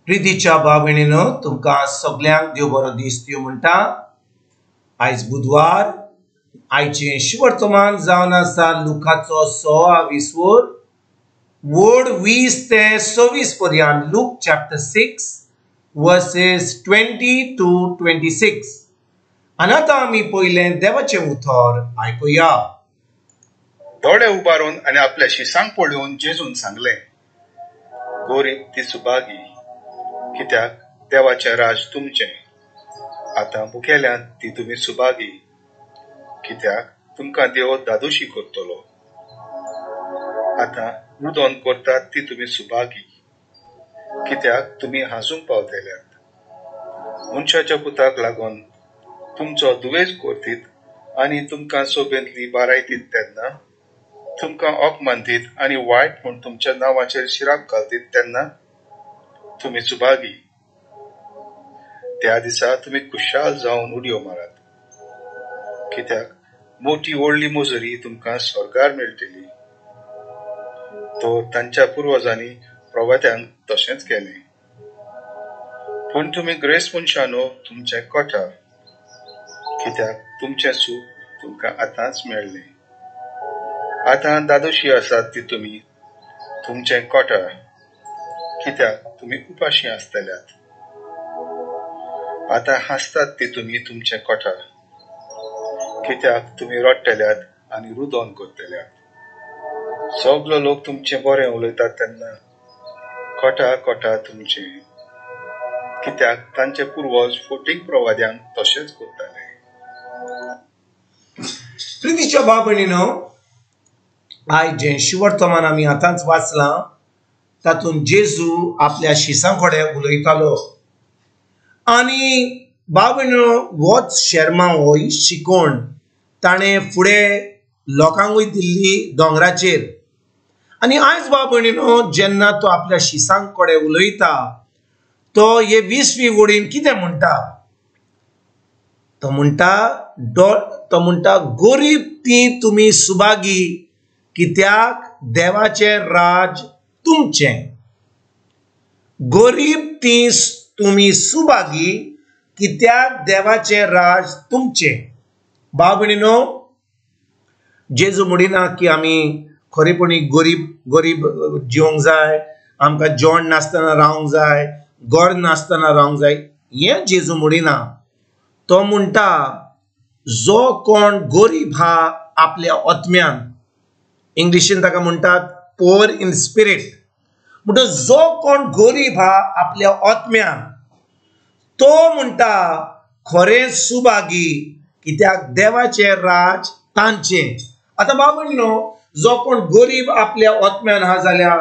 प्रितीच्या भाव भयणीनो, तुमकां सगल्यांक देव बरो दीस दिवं म्हणटा। आयज बुधवार, आयचें शुवर्तमान जावन आसा लुकाचो 26 वर वड 20 ते 26 पर्यंत, लूक चॅप्टर 6 वर्सेस 20 to 26। आनी आतां आमी पयलें देवाचें उतर आयकुया। दोळे उबारून आनी आपल्या शिसांक पळोवन जेजून सांगलें, गोरीब ती सुभागी, कित्याक देवाचें राज तुमचें। आतां भुकेल्यान ती तुमी सुभागी, कित्याक तुमकां देव दादोशी करतलो। आतां रुदोन करतात ती तुमी सुभागी, कित्याक तुमी हांसूंक पावतल्यात। मनशाच्या पुताक लागून तुमचो दुवेस करतीत आनी तुमकां सोबेंतली बारायतीत तेन्ना, तुमकां अपमान दीत आनी वायट म्हूण तुमच्या नांवाचेर शिराप घालतीत तेन्ना तुमी सुभागी। त्या दिसा तुमी खुशाल जावन उडयो मारात, कित्याक मोटी व्हडली मजुरी तुमकां स्वर्गार मेळटली। तो तांच्या पुर्वजांनी प्रवात्यांक तशेंच केलें। पूण तुमी ग्रेस मनशानो, तुमचें कोठार, कित्याक तुमचें सूख तुमकां आतांच मेळ्ळें। आतां दादोशी आसात ती तुमी, तुमचें कोठार, कित्याक तुमी उपाशी आसतल्यात। आतां हांसतात ती तुमी, तुमचें कोठार, कित्याक तुमी रडटल्यात आनी रुदोन करतल्यात। सगलो लोक तुमचें बरें उलयतात तेन्ना कोठा कोठा तुमचें, कित्याक तांचे पुर्वज फोटींग प्रवाद्यांक तशेंच करताले। प्रितीच्या भाव भयणीनो, आयज जें शुवर्तमान आमी आतांच वाचलां तातूंत जेजू आपल्या शिसां कडेन उलयतालो आनी भाव भयणीनो होच शेर्मांव, होय शिकोवण ताणें फुडें लोकांकूय दिल्ली दोंगराचेर। आनी आयज भाव भयणीनो जेन्ना तो आपल्या शिसां कडेन उलयता तो हे 20वी वडीन कितें म्हणटा, तो म्हणटा गोरीब ती तुमी सुभागी, कित्याक देवाचें राज तुमचें। गोरीब ती तुमी सुभागी, कित्याक देवाचें राज तुमचें। भाव भयणीनो, जेजू म्हणिना की आमी खरेपणी गरीब गरीब जिवंक जाय, आमकां जेवण नासतना रावंक जाय, गोड नासतना रावंक जाय, हें जेजू म्हणिना। तो म्हणटा जो कोण गोरीब हा आपल्या आत्म्यान, इंग्लिशीन ताका म्हणटात पोर इन स्पिरीट, म्हणटा जो कोण गोरीब हा आपल्या आत्म्यान तो म्हणटा खरें सुभागी, कित्याक देवाचें राज तांचें। आतां भाव भयणीनो, जो कोण गोरीब आपल्या आत्म्यान हा जाल्यार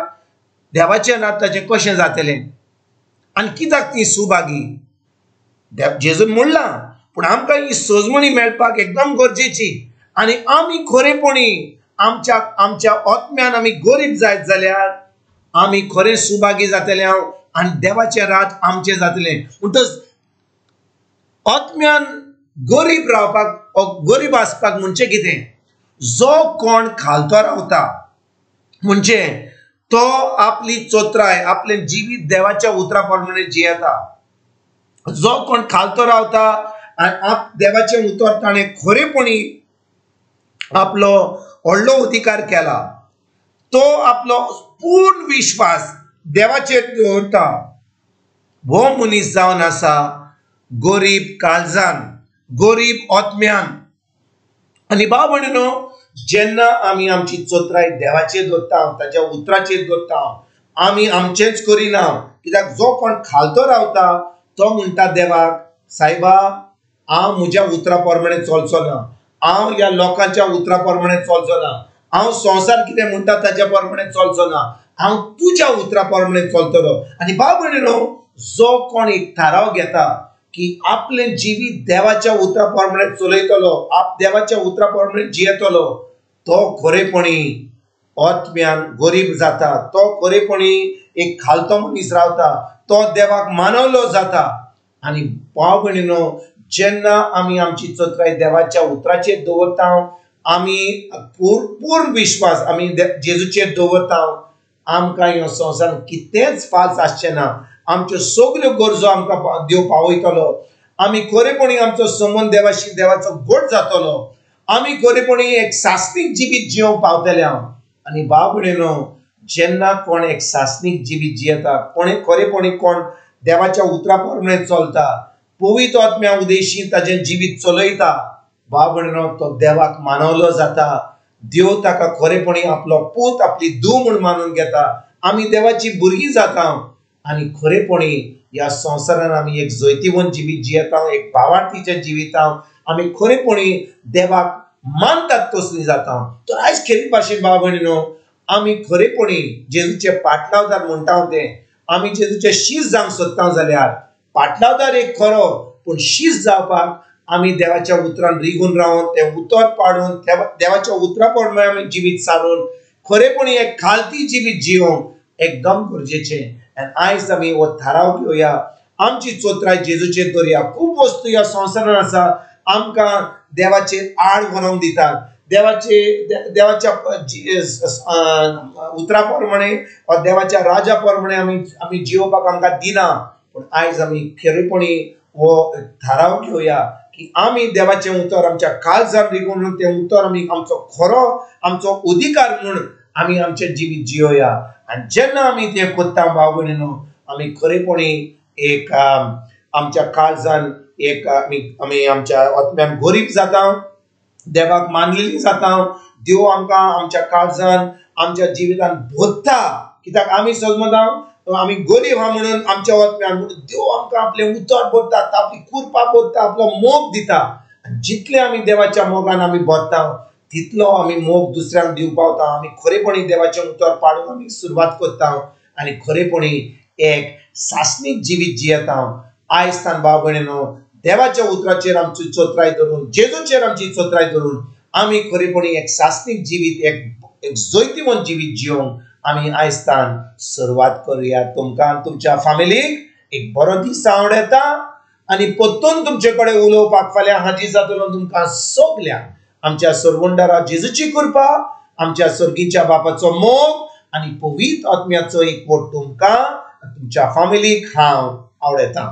देवाचें राज ताचें कशें जातलें आनी कित्याक ती सुभागी? जेजून म्हणलां, पूण आमकां ही सजमणी मेळपाक एकदम गरजेची। आनी आमी खरेपणी आमच्या आमच्या आत्म्यान आमी गरीब जायत जाल्यार आमी खरें सुभागी जातले हांव आनी देवाचें राज आमचें जातलें। म्हणटच आत्म्यान गरीब रावपाक, गरीब आसपाक म्हणजे कितें, जो कोण खालतो रावता म्हणजे तो आपली चोत्राय, आपलें जिवीत देवाच्या उतरा प्रमाणे जियेता। जो कोण खालतो रावता आनी देवाचें उतर ताणें खरेपणी आपलो व्हडलो अधिकार केला, तो आपलो पूर्ण विश्वास देवाचेर दवरता, हो मनीस जावन आसा गरीब काळजान, गरीब आत्म्यान। आनी भाव भयणीनो, जेन्ना आमी आमची चोत्राय देवाचेर दवरता, ताच्या उतराचेर दवरता, आमी आमचेंच करिना, कित्याक जो कोण खालतो रावता तो म्हणटा देवाक, सायबा हांव म्हज्या उतरा प्रमाणे चलचो ना, हांव ह्या लोकांच्या उतरा प्रमाणे चलचो ना, हांव संवसार कितें म्हणटा ताच्या प्रमाणे चलचो ना, हांव तुज्या उतरा प्रमाणे चलतलो। आनी भाव भयणीनो, जो कोण एक थाराव घेता की आपलें जिवीत देवाच्या उतरा प्रमाणे चलयतलो, आप देवाच्या उतरा प्रमाणे जियेतलो, तो खरेपणी आत्म्यान गरीब जाता, तो खरेपणी एक खालतो मनीस रावता, तो देवाक मानवलो जाता। आनी भाव भयणीनो, जेन्ना आमी आमची चत्राय देवाच्या उतराचेर दवरता, आमी पूर्ण विश्वास आमी जेजूचेर दवरता, आमकां ह्या संवसारांत कितेंच फाल्स आसचें ना। आमच्यो सगल्यो गरजो आमकां देव पावयतलो। आमी खरेपणी आमचो संबंद देवाशी देवाचो घट जातलो। आमी खरेपणी एक सासणीक जिवीत जिवंक पावतले हांव। आनी भाव भयणीनो, जेन्ना कोण एक सासणीक जिवीत जियेता, कोणे खरेपणी कोण देवाच्या उतरा प्रमाणे चलता, पवित्र आत्म्या उदेशी ताजें जिवीत चलयता, भाव भयणीनो तो देवाक मानवलो जाता। देव ताका खरेपणी आपलो पूत आपली धूव म्हूण मानून घेता। आमी देवाची भुरगीं जाता आनी खरेपणी ह्या संवसारान आमी एक जैतिवंत जिवीत जियेता, एक भावार्थीचें जिविता आमी खरेपणी देवाक मानतात तसली जाता। तर आयज खेरीत भाशेन भाव भयणीनो, आमी खरेपणी जेजूचे पाटलावदार म्हणटा ते आमी जेजूचे शीस जावंक सोदता जाल्यार पाटलावदार एक खरो, पूण शीस जावपाक आमी देवाच्या उतरान रिगून रावन तें उतर पाडून देवाच्या उतरा प्रमाणे आमी जिवीत सारून खरेपणी एक खालती जिवीत जिवंक एकदम गरजेचें। आनी आयज आमी हो थाराव घेवया, आमची चोत्राय जेजूचेर दवरया। खूब वस्तू ह्या संवसारान आसा आमकां देवाचेर आड व्हरोंक दितात, देवाच्या उतरा प्रमाणे वा देवाच्या राजा प्रमाणे आमी जिवपाक आमकां दिना। पूण आयज आमी खरेपणी हो थाराव घेवया की आमी देवाचें उतर आमच्या काळजान रिगून तें उतर आमी आमचो खरो आमचो अधिकार म्हूण आमी आमचें जिवीत जियोया। आनी जेन्ना आमी तें करता भाव भयणीनो, आमी खरेपणी एक आमच्या काळजान एक आमी आमच्या आत्म्यान गरीब जाता, देवाक मानलेली जाता। देव आमकां आमच्या काळजान आमच्या जिवितान भरता, कित्याक आमी समजता आमी गरीब आहा म्हणून आमच्या आत्म्यान, म्हणून देव आमकां आपलें उतर भरता, आपली कृपा भरता, आपलो मोग दिता। आनी जितले आमी देवाच्या मोगान आमी भरता तितलो आमी मोग दुसऱ्यांक दिवंक पावता। आमी खरेपणी देवाचें उतर पाडूंक आमी सुरवात करता आनी खरेपणी एक सासणीक जिवीत जियेता। आयज तान भाव भयणीनो, देवाच्या उतराचेर आमची चोत्राय धरून, जेजूचेर आमची चोत्राय धरून आमी खरेपणी एक सासणीक जिवीत, एक जैतिवंत जिवीत जिवंक आमी आयज तान सुरवात करुया। तुमकां तुमच्या फामिलीक एक बरो दीस आवडटा आनी परतून तुमचे कडेन उलोवपाक फाल्यां हाजीर जातलो। तुमकां सगल्यांक आमच्या सरवंडारा जेजूची कृपा, आमच्या सर्गीच्या बापाचो मोग आनी पवित्र आत्म्याचो एकवट तुमकां तुमच्या फामिलीक हांव आवडटा।